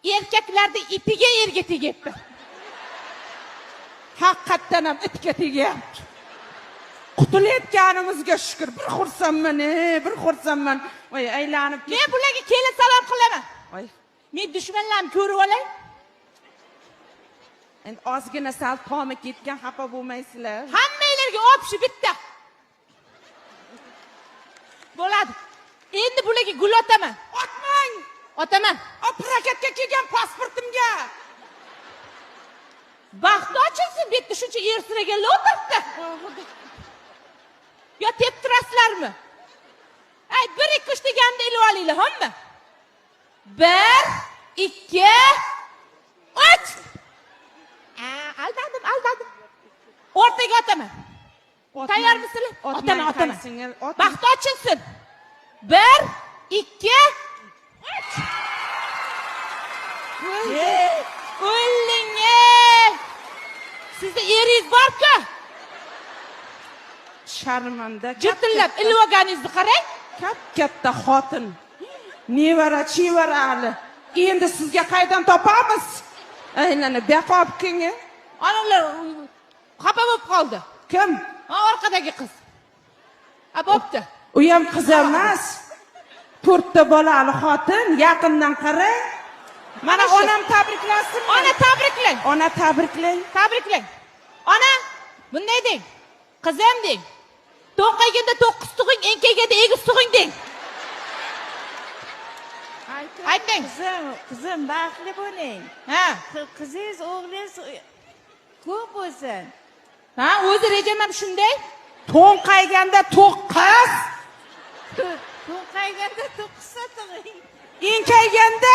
Erkaklarni ipiga erga tegyapti. Haqiqatdan ham itga tegyapti. Qutulayotganimizga shukur. Bir xursandman, bir xursandman. Voy, aylanib Men bularga kelin salom qilaman. Voy, Men dushmanlarimni ko'rib olay. Endi ozgina sal tomi ketgan, xafa bo'lmaysizlar. Hammanglarga общий bitta. Bo'ladi. Endi bularga gul otaman. Otmang! Otaman. O prokatga kelgan pasportimga. Baxti ochilsin, bu yerda shuncha ersiraganlar o'tiribdi. Yo teptirasizlarmi? Ay, 1 2 3 deganda ilib olinglar, hamma. 1 2 3. Aldadim, aldadim. O'rtaga otaman. Tayyormisizlar? Otaman, otaman. Singil, otma. Baxti ochilsin. 1 2 3. O'ling, ey! Sizda eringiz bor-ku. Sharmanda. Jirtillab ilib olganingizni qarang. Kap katta xotin. Nevara, chevarali. Endi sizga qaydan topamiz? Aylana, bu yoqqa olib keling. Ana ular xafa bo'lib qoldi. Kim? Ha, orqadagi qiz. A, bo'pti. U ham qiz emas. To'rtta bolali xotin, yaqindan qarang. Mana Ana shu. Onam tabriklasin. Ona, tabriklang. Ona, tabriklang. Tabriklang. Ona, bunday deng. Qizim deng. To'nqayganda to'qqiz tug'ing, enkayganda egiz tug'ing deng. Ayting. Qizim, qizim, baxtli bo'ling. Ha. Qizingiz, o'g'lingiz ko'p bo'lsin. Ha, o'zi rejam ham shunday. To'nqayganda to'qqiz, To'nqayganda to'qqizta tug'ing. enkayganda